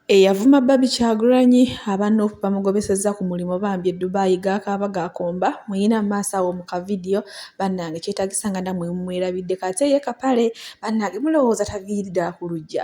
Eyavuma Barbie Kyagulanyi aba Nup bamugobesezza ku mulimu bambi e Dubai gakaaba gakomba muyina mu maaso awo mu ka vidiyo bannange kyetaagisa nga nammwe mumwerabiddeko ate ye Kapale bannange mulowooza taviiri ddala ku luggya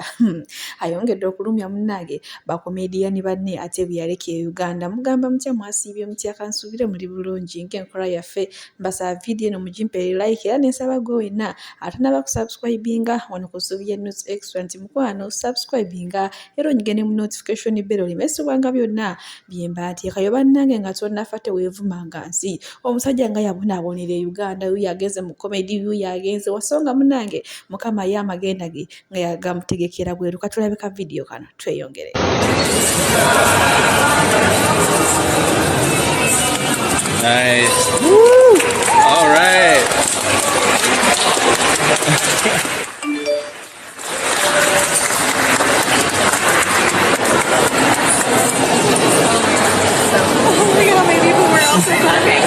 ayongedde okulumya munnange bakomediyani banne ate bye yaleka e Uganda. Mugamba mutya mwasiibye mutya kansuubire muli bulungi ng'enkola yaffe mbasaba vidiyo eno mugimpeere like era nensaba gwe wenna atanaba kusubscribinga wano ku Ssuubi lya News Extra nti mukwano subscribinga era onyige ne mu notification bell oleme subwanga byonna byemba nteekayo. Bannange nga tonnafa teweevumanga nsi. Omusajja nga yabonaabonera e Uganda, wuuyo agenze mu comedy, wuuyo agenze wasonga munnange Mukama ye amagenda ge nga yagamutegekera bweru. Katulabe ka vidiyo kano tweyongere. Nice. Woo! All right. Look at how many people were also clapping.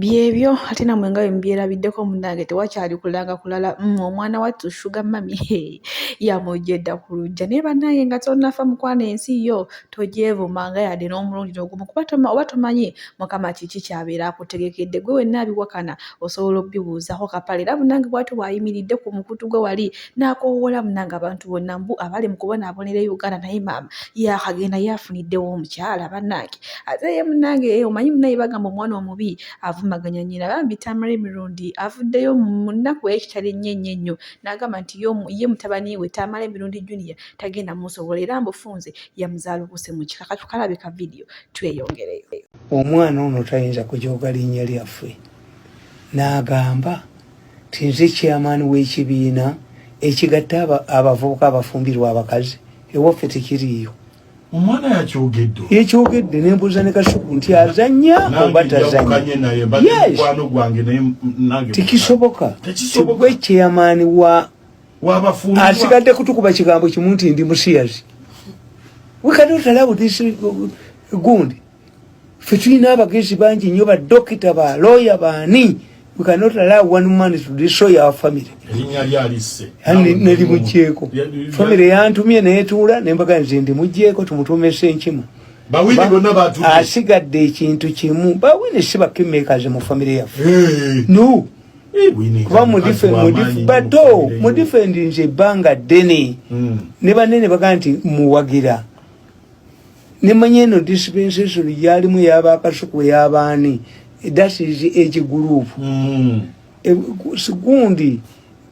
Byebyo ate namwe nga bwe mubyerabiddeko munnange tewakyali kulanga kulala omwana wattu Sugar Mummy yamujja edda ku luggya naye bannange nga tonnafa mukwano ensi yo togyevuma nga yadde n'omulundi n'ogumu kuba oba tomanyi Mukama kiki ky'abeera akutegekedde gwe wenna abiwakana osobola obibuuzaako Kapale era munnange bw'atyo bw'ayimiridde ku mukutu gwe wali n'akoowoola munnange abantu bonna mbu abali mu kubonaabonera e Uganda naye maama yaakagenda ye afuniddewo omukyala bannange ate ye munnange eh, omanyi munnaye bagamba omwana omubi avumaganya nnyina bambi Tamale Mirundi avuddeyo mu nnaku ey'ekitalo ennyo ennyo ennyo n'agamba nti ye mutabani we Tamale Mirundi Junior tagenda musobola era mbufunze yamuzaalukuse mu kika. Katukalabe ka vidiyo tweyongereyo. Omwana ono tayinza kujooga linnya lyaffe n'agamba nti nze chairman w'ekibiina ekigatta abavubuka abafumbirwa abakazi ewaffe tekiriiyo. Omwana yakyogedde yakyogedde nembuuza ne Kasuku nti azanya oba tazanya. Tekisoboka gwe chairman wa asigadde kutukuba kigambo kimu nti ndi musiyazi. We cannot allow this gundi. Ffe tulina abagezi bangi nnyo, badokita, ba lawyer, baani. We cannot allow one man to destroy our family. Nelimugjeeko family yantumye netuula nembaga nze ndimugjeeko tumutuume Senkima. Asigadde ekintu kimu bawini si bakimekazi mu family yaffe no kuba bato mudifendinze ebbanga ddene hmm. ne banene bagaa nti muwagira nemanya eno dispensation yalimu yabakasuku yabaani that is age group hmm. e, gundi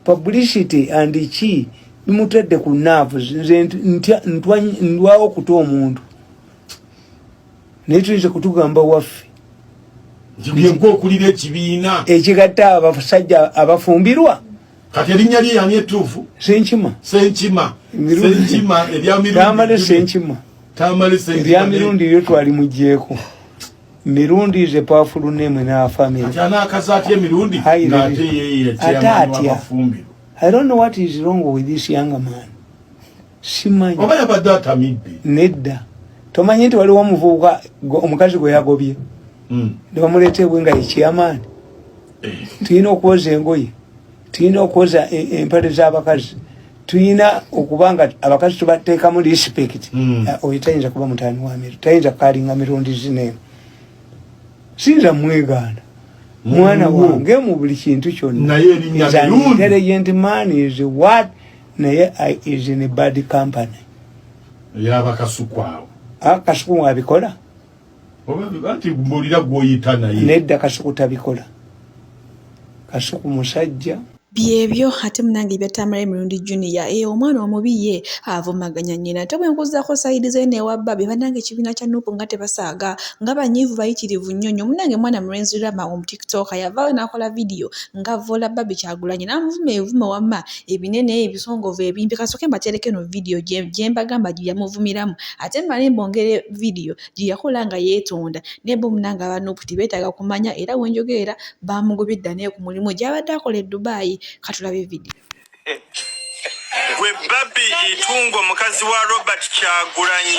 publicity and ki bimutadde ku naavu nze ndwawo okuta omuntu naye tuyinza kutugamba waffe okulira ekibiina ekigatta abasajja abafumbirwa. Kati erinnya lye yani ettuufu? Senkima. Senkima. Senkima erya Mirundi. Tamale Senkima. Tamale Senkima. Erya Mirundi lyo twali muggyeko. Mirundi is a powerful name in our family. Kati anaakaza atya Mirundi ng'ate ye chairman w'abafumbirwa? I don't know what is wrong with this young man. Simanyi. Oba yabadde atamidde. Nedda. Tomanyi nti waliwo omuvubuka omukazi gwe yagobye. Mm. Ne bamuleeta ebwe nga ye chairman. Eh. Tulina okwoza engoye. Tulina okwoza e, empale z'abakazi. Tulina okuba nga abakazi tubateekamu respect. Mm. Eh, oyo tayinza kuba mutaani wa Mirundi. Tayinza kukalinga Mirundi zineeno. Siyinza mwegaana. Mwana wange mu buli kintu kyonna. Is an intelligent man is what naye is in a bad company. Yaba Kasuku awo. Ah, Kasuku abikola? Oba anti mbulira gwoyita naye. Nedda Kasuku tabikola. Kasuku musajja. Byebyo ate munange ebya Tamale Mirundi Junior eh omwana omubi ye avumaganya nnyina ate bwe nkuzaako sayidi ze newa Barbie bannange ekibiina kya Nup nga tebasaaga nga banyiivu bayitirivu nnyo nnyo munange mwana mulenzi Rama omu TikToker yavaayo n'akola vidiyo ng'avvoola Barbie Kyagulanyi n'amuvuma ebivumo wamma ebinene ebisongovu ebimpi kasooke mbateereko eno vidiyo gye mbagamba gye yamuvumiramu ate mmale mbongere vidiyo gye yakola nga yeetonda naye bo munnange aba Nup tebeetaaga kumanya era we njogerera baamugobye dda naye ku mulimu gy'abadde akola e Dubai. Katulabe vidiyo. Gwe Barbie Itungo mukazi wa Robert Kyagulanyi.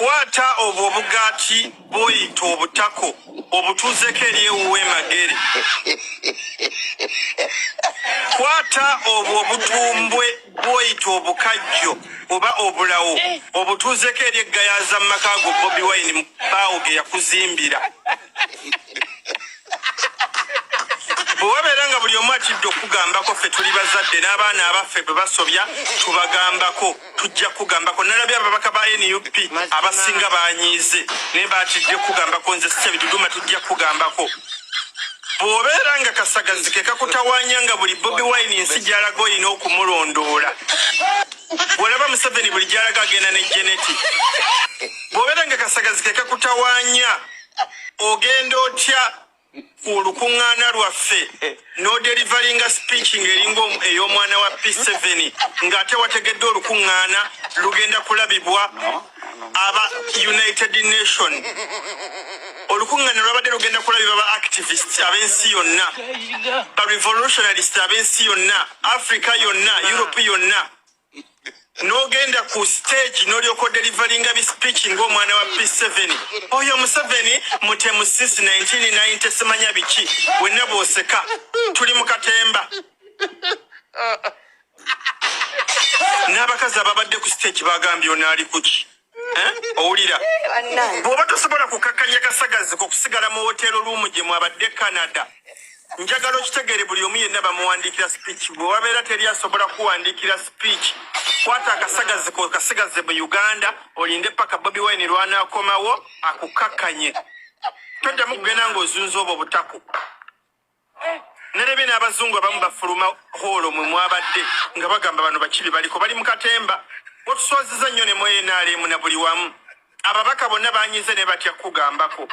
Kwata obwo obugaati bw'oyita obutako obutuuzeko eri ewuwo e Magere. Kwata obwo obutumbwe bw'oyita obukajjo oba obulawo obutuuzeko eri eggayaaza mu maka go Bobi Wine bbaawo ge yakuzimbira. Bwe wabeera nga buli omu atidde okukugambako, ffe tuli bazadde n'abaana abaffe bwe basobya tubagambako, tujja kukugambako. Nalabye ababaka ba nup abasinga banyiize naye batidde kukugambako. Nze si kyebiduduma, tujja kukugambako. Bw'obeera nga kasagazi ke kakutawaanya nga buli Bobi Wine nsi gy'alaga olina okumulondoola, bw'olaba Museveni buli gy'alaga agenda ne Jeneti, bw'obeera nga kasagazi ke kakutawaanya ogenda otya ku lukuŋŋaana lwaffe n'odelivaringa speech ng'eringa ey'omwana wa P7 ng'ate wategedde olukuŋŋaana lugenda kulabibwa aba United Nation. Olukuŋŋaana lwabadde lugenda kulabibwa ba activists ab'ensi yonna, ba revolutionarist ab'ensi yonna, Africa yonna, Europe yonna, n'ogenda ku stage n'olyoka odelivaringa bi speech ng'omwana wa P7. Oyo Museveni mutemu since 1990 simanya biki, wenna bw'oseka tuli mu katemba. N'abakazi ababadde ku stage bagambye ono ali kuki? Owulira bw'oba tosobola kukakkanya kasagazi ko kusigala mu wotero ruumu gye mwabadde Canada, njagala okitegeere buli omu yenna bamuwandiikira speech. Bwe wabeera teri asobola kuwandiikira speech, kwata akasagazi ko kasigaze mu Uganda, olinde paka Bobi Wine lw'anaakomawo akukakkanye. Toddamu kugenda ng'ozunza obwo butako. Nalabye n'abazungu abamu bafuluma hoolo mwe mwabadde nga bagamba bano bakibi baliko bali mu katemba. Otuswaziza nnyo ne mu NRM na buli wamu. Ababaka bonna banyize ne batya kukugambako.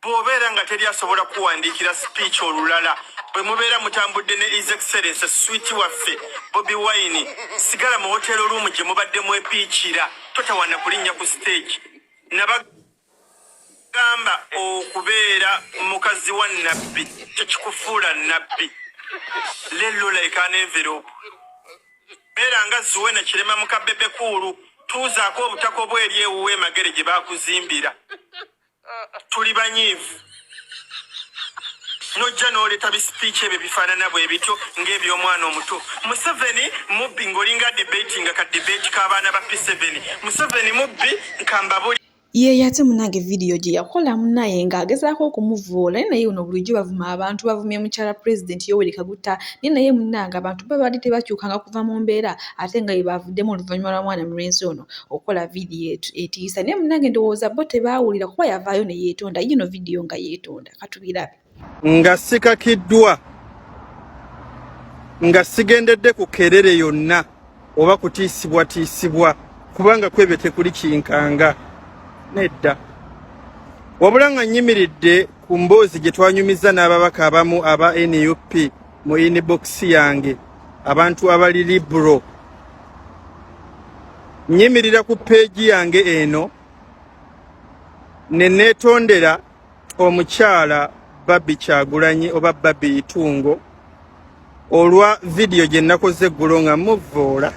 Bw'obeera nga teri asobola kuwandiikira speech olulala bwe mubeera mutambudde ne His Excellency sweet waffe Bobi Wine, sigala mu hotel room gye mubadde mwepiikira, totawaana kulinnya ku stage. Nabagamba okubeera mukazi wa Nabbi tekikufuula Nabbi. Lello like an envelope. Beera nga Zuena Kirema muka Bebe Cool, tuuzaako obutaka obweri ewuwo e Magere gye baakuzimbira. Tuli banyiivu. Nojja n'oleeta bisipiiki ebyo bifaanana bwe bityo ng'eby'omwana omuto. Museveni mubbi ng'olinga debating ka debate k'abaana ba P7. Museveni mubbi nkambabuli. Yeeyo ate munnange vidiyo gye yakola munnaye ng'agezaako okumuvvoola naye naye ono bulijjo bavuma abantu, bavumye mukyala pulezidenti Yoweri Kaguta naye naye munnange abantu babadde tebakyukanga kuva mu mbeera ate nga bye bavuddemu oluvannyuma lwa mwana mulenzi ono okukola vidiyo etiisa naye munnange ndowooza bo tebaawulira kuba yavaayo ne yeetonda. Yiino vidiyo nga yeetonda, katubirabe. Nga sikakiddwa, nga sigendedde ku kerere yonna oba kutiisibwatiisibwa, kubanga kwebyo tekuli kinkanga nedda, wabula nga nnyimiridde ku mboozi gye twanyumizza n'ababaka abamu aba NUP mu inbox yange, abantu abali libro. Nnyimirira ku peegi yange eno ne neetondera omukyala Barbie Kyagulanyi oba Barbie Itungo olwa vidiyo gye nakoze eggulo nga muvvoola,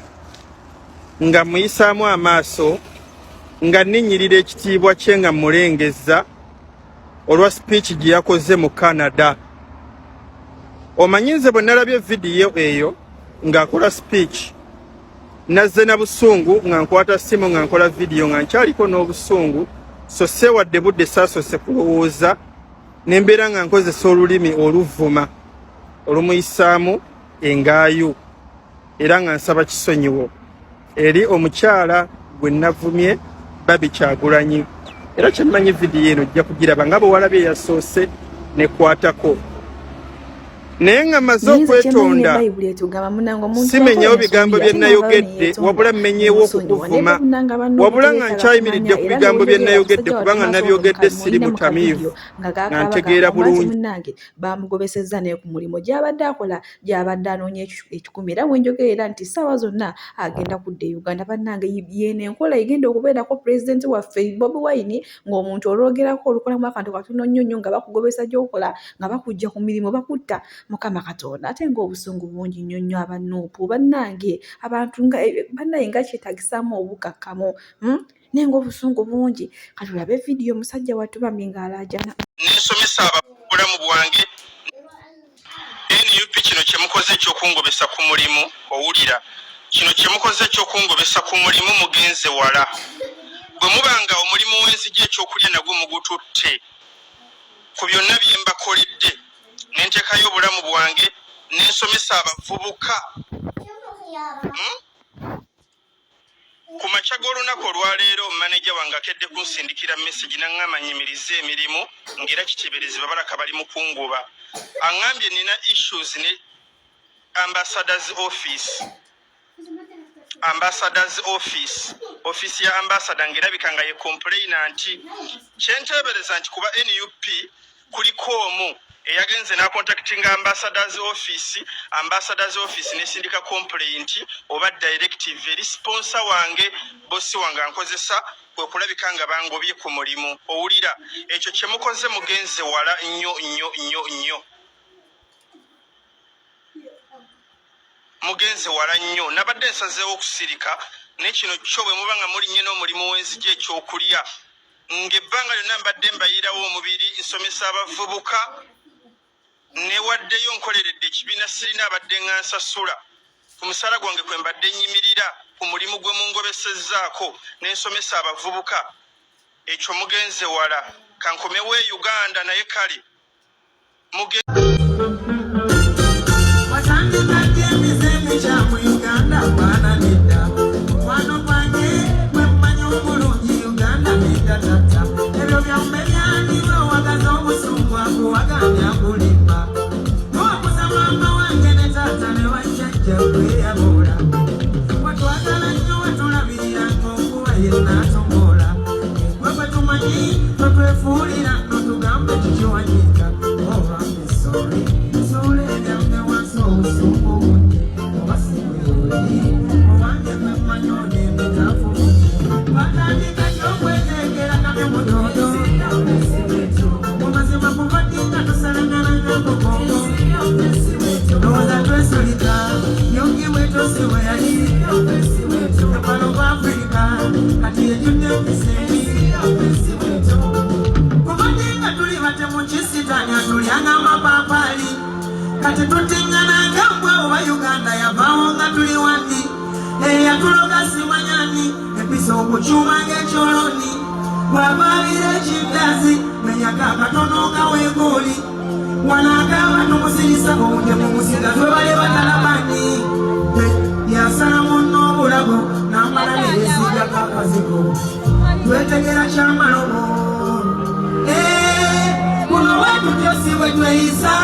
nga muyisaamu amaaso, nga nninnyirira ekitiibwa kye, nga mmulengezza olwa sipiiki gye yakoze mu Canada. Omanyi nze bwe nalabye vidiyo eyo ng'akola sipiiki, nazze na busungu nga nkwata ssimu nga nkola vidiyo nga nkyaliko n'obusungu, so seewadde budde, saasoose kulowooza ne mbeera nga nkozesa olulimi oluvuma olumuyisaamu engaayu, era nga nsaba kisonyiwo eri omukyala gwe navumye Barbie Kyagulanyi. Era kyemmanyi vidiyo eno ojja kugiraba nga bwe walabye eyasoose nekwatako, naye nga maze okwetonda simenyewo bigambo bye nayogedde, wabula mmenyewo okukuvuma, wabula nga nkyayimiridde ku bigambo bye nayogedde, kubanga nabyogedde siri mutamiivu, nga ntegeera bulungi. Munnange bamugobesezza naye ku mulimu gy'abadde akola, gy'abadde anoonya ekikumi, era bwe njogerera nti ssaawa zonna agenda kudda e Uganda. Bannange, yeeno enkola egenda okubeerako pulezidenti waffe Bobi Wine, ng'omuntu olwogerako olukolamu akantu katono nnyo nnyo nga bakugobesa gy'okola, nga bakujja ku mirimu, bakutta. Mukama Katonda, ate ng'obusungu bungi nnyo nnyo aba NUP. Bannange, abantu nga bannaye nga kyetaagisaamu obukakkamu, Naye ng'obusungu bungi. Kati olabe vidiyo omusajja wattu bambi ng'alaajana. Nensomesa ababulamu bwange nup kino kyemukoze ekyokungobesa ku mulimu owulira kino kyemukoze ekyokungobesa ku mulimu mugenze wala bwe muba nga omulimu wenzija ekyokulya nagwo mugututte ku byonna bye mbakoledde ne nteekayo obulamu bwange ne nsomesa abavubuka hmm? Ku makya g'olunaku olwaleero maneja wange akedde kunsindikira mesegi n'aŋŋamba nyimirize emirimu ng'era kiteeberezebwa balaka bali mu kungoba. Aŋŋambye nina issues ne ambassadors office ambassadors office office ya ambassador ng'erabika nga ye complainant. Kyenteebereza nti kuba nup kuliko omu eyagenze n'akontaktinga ambassadors office, ambassadors office nesindika complaint oba directive eri sponsor wange, bosi wange ankozesa, kwe kulabika nga bangobye ku mulimu. Owulira ekyo kye mukoze mugenze wala nnyo nnyo nnyo nnyo, mugenze wala nnyo. Nabadde nsazeewo okusirika, naye kino kyo bwe muba nga mulinnye n'omulimu w'enzija ekyokulya ng'ebbanga lyonna mbadde mbayirawo omubiri, nsomesa abavubuka, newaddeyo nkoleredde ekibiina, sirina abadde nga nsasula ku musaala gwange kwe mbadde nnyimirira ku mulimu gwe mungobesezzaako ne nsomesa abavubuka. Ekyo mugenze wala, kankomewo e Uganda naye kale muge Watandika ddi emize emikyamu Uganda mwana nedda mukwano gwange gwe mmanyi obulungi Uganda nedda tatta ebyo byammwe byaliwo owagaza obusungu akuwaganya akulimba owakuza maama wange ne taata ne bajjajja gwe watwagala nnyo watulabirira ng'okuba yenna atombola gwe gwe tumanyi totwefuulira notugambe kiki wanyiika oba sorry suula ebyamme wansi obusungu bungi oba sibwewuli owange gwe mmanyi ono emitafu batandika kyokweteekera kamye mutoto mu mazima kuva ddi nga tusalagana nga mugongo ndowooza twesulika yongi bwetosi bwe yali epano ku Afrika kati ejjudde empisa embi kuva ddi nga tuli batemu kisitaani atulyanga amapaapaali kati tutiŋŋana nga mbwa oba Uganda yavaawo nga tuli wandi eyatuloga simanyani empisa okukyuma ng'ekyoloni bw'abaabira ekindaazi menyako akatono kaweegooli wano akaaba tumusirisa obutemu musiga twebale batalabani yasala munno obulago n'amala neyesiigako akazigo twetegera kyamalobo kuno bwetutyo si bwe tweyisa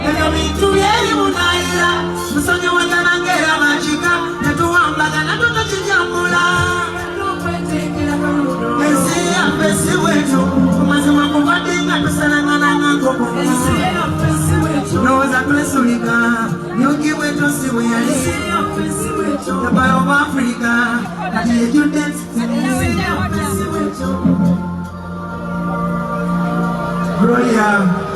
ebyo bintu byeri bunayira tusonyiwagana ng'era bakika tetuwambagana tutukijambula ensi yaffe si bwetu kumazima kuvadde nga tusalangana nga nkoko ndowooza twesulika yugi bwetu si bwe yali empire of Africa kati ejjudde Gloria.